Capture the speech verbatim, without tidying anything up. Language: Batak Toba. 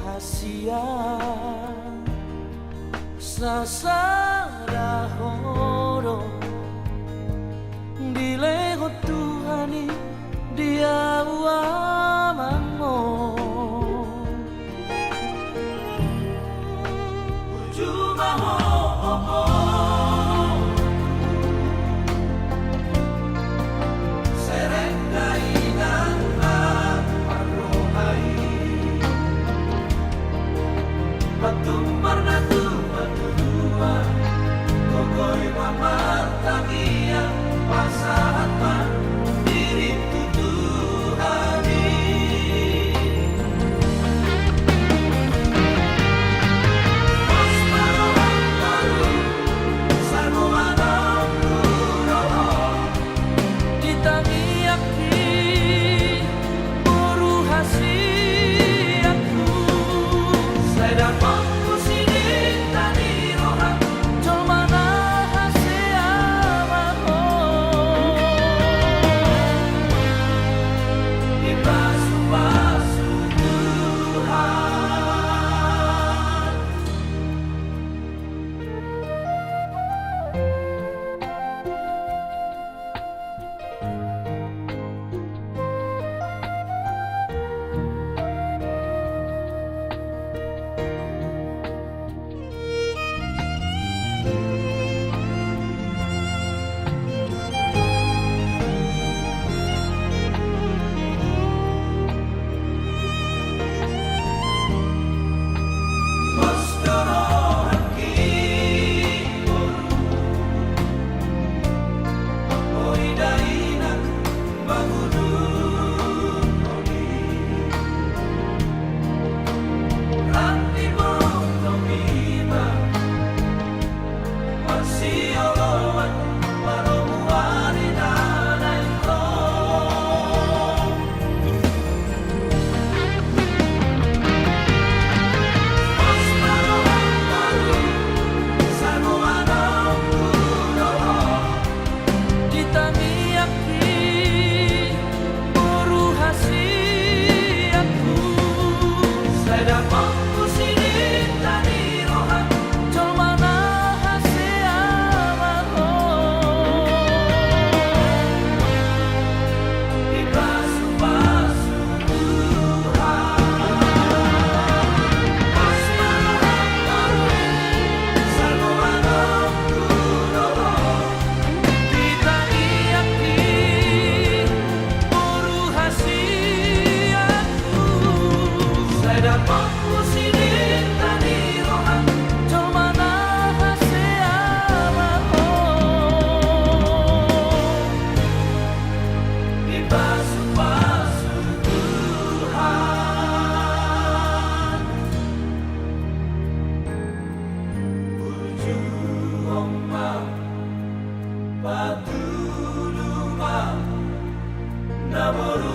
Hasian sasada ho do dilehon Tuhan i di ahu amangmu. Burju ma ho ompung. Serep dainang ma parroha i. Patumbar na tu patua, gogoi ma martangiang, pasahat ma diri tu Tuhan i. Pos ma roham boru, sai boanon hu do ho. Di tangiangki boru hasianku. Sai dapothu sininta ni roham. Jolma na hasea ma ho. Dipasupasu Tuhan. Di tangiangki boru hasianku. Sai dapothu sininta ni roham. Jolma na hasea ma ho. Dipasupasu Tuhan. Pos ma roham boru, sai boanon hu do ho. Di tangiangki boru hasianku. Sai dapothu sininta ni roham. Jolma na hasea ma ho. Dipasupasu Tuhan. Burju ma, patulung ma, na boru